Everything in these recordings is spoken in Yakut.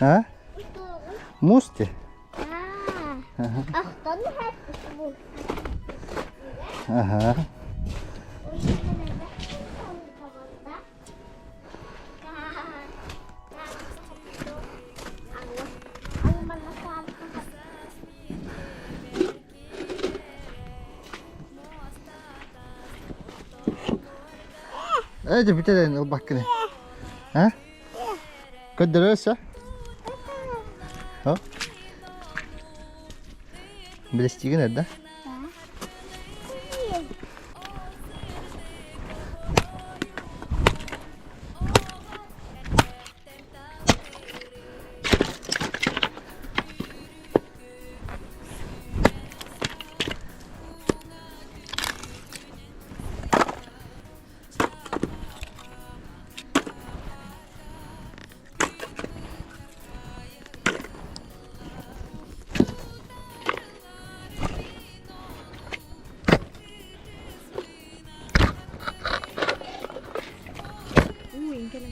А? Муус дии. Ахтан Ага. Ээ, бүтэрэн ылбаккын. А? Көрдөрөөсө? Билистигин эрдэ?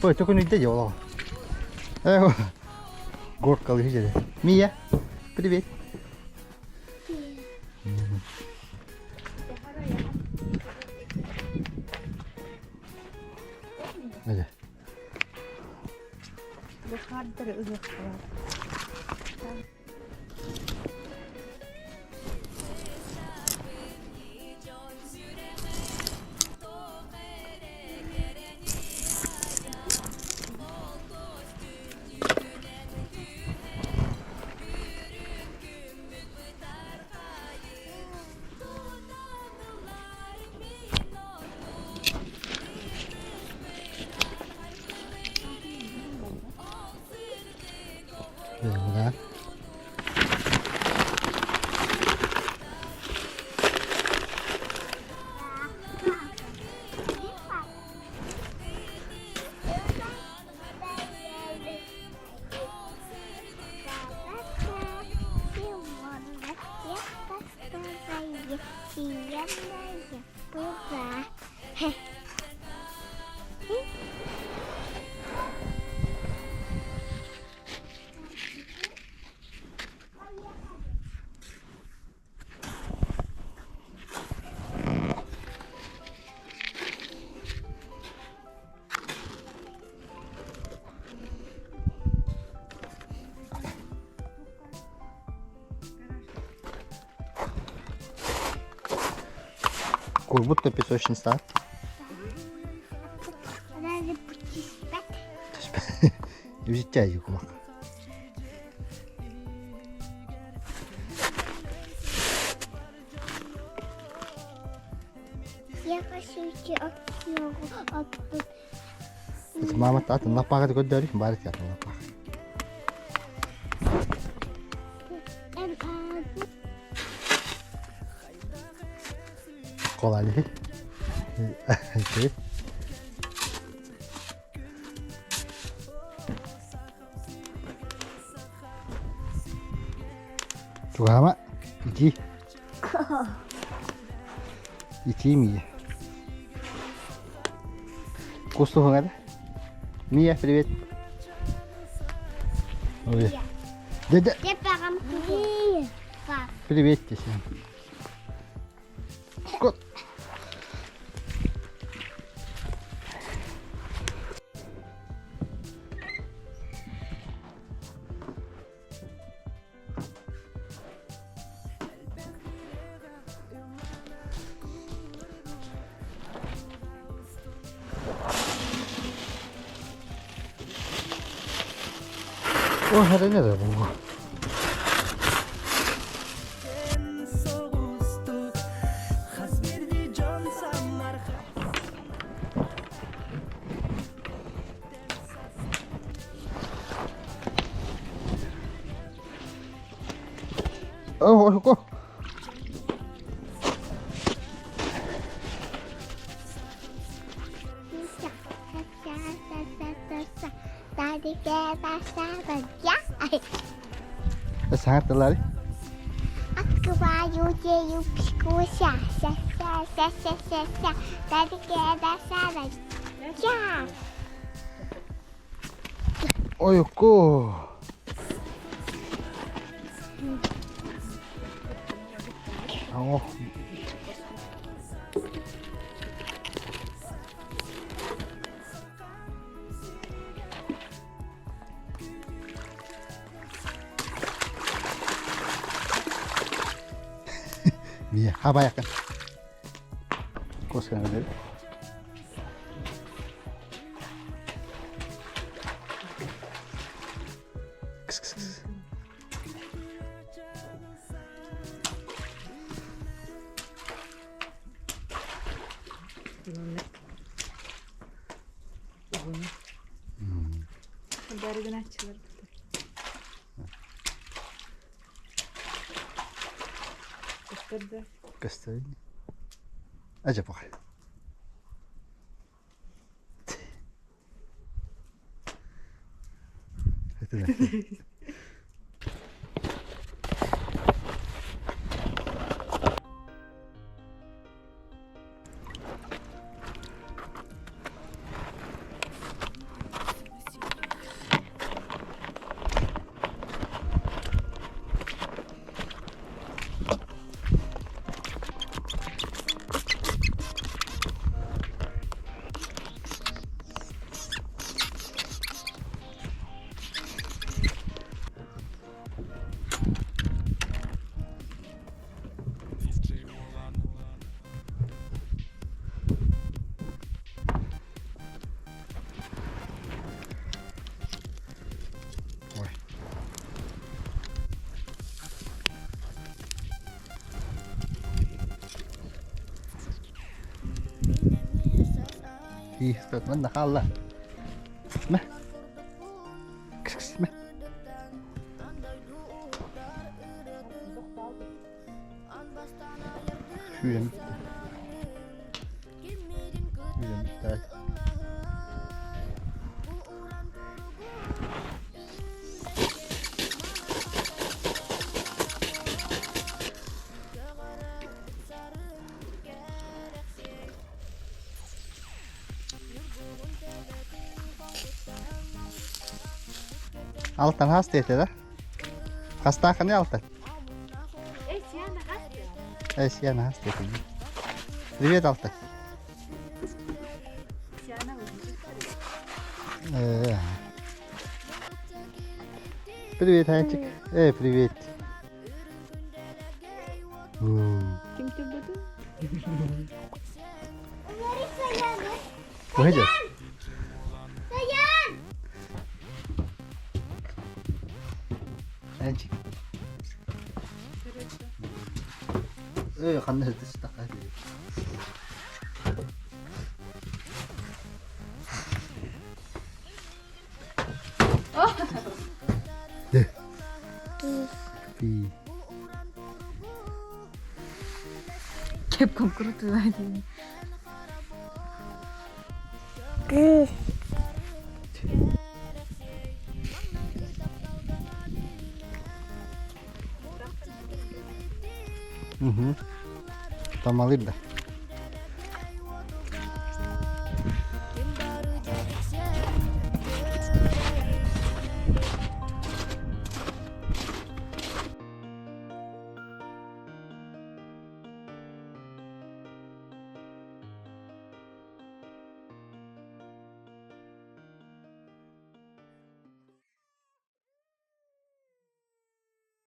Ой, только не делала. Эх, горка лежит. Мия, привет. Привет. Да. Как будто песочница. Үсүттээйи кумак. Я хочу идти оттуда. Мама атын лаппаҕа көрдөөрү баар атын лаппаҕа. Kolay. Чугаһама итии. Итии Мия. Кустуһуҥ эрэ. Мия, привет. Ой. Дедэ. Привет десем. Кот. О, эрэнэр бу. О, о, Саҥар тыллары. Открываю дверь, пскуся, ся ся ся ся ся ся, Ойукку. О. Мия, хабайакын. Косканы бер. Кыс кыс кыс. Бары гынааччылар. Көстөр да. Көстөр. Ажапа. Ой. Манна хаалла. Мэ. Кыс-кыс, мэ. Сүүрэн бүттэ. Сүүрэн бүттэ. Алтан хас диэтэ да? Хастаахыный Алтан? Эй, Сиана хас Эй, Сиана хас диэтэ. Привет, Алтан. Сиана Привет, Анчик. Эй, привет. Ким түрбөтү? Выйдет? Саян! Анчик. Эй, ханна сытыстаха. Пи. Кеп конкурту дии. Кыз. Угу. Тамалыр да.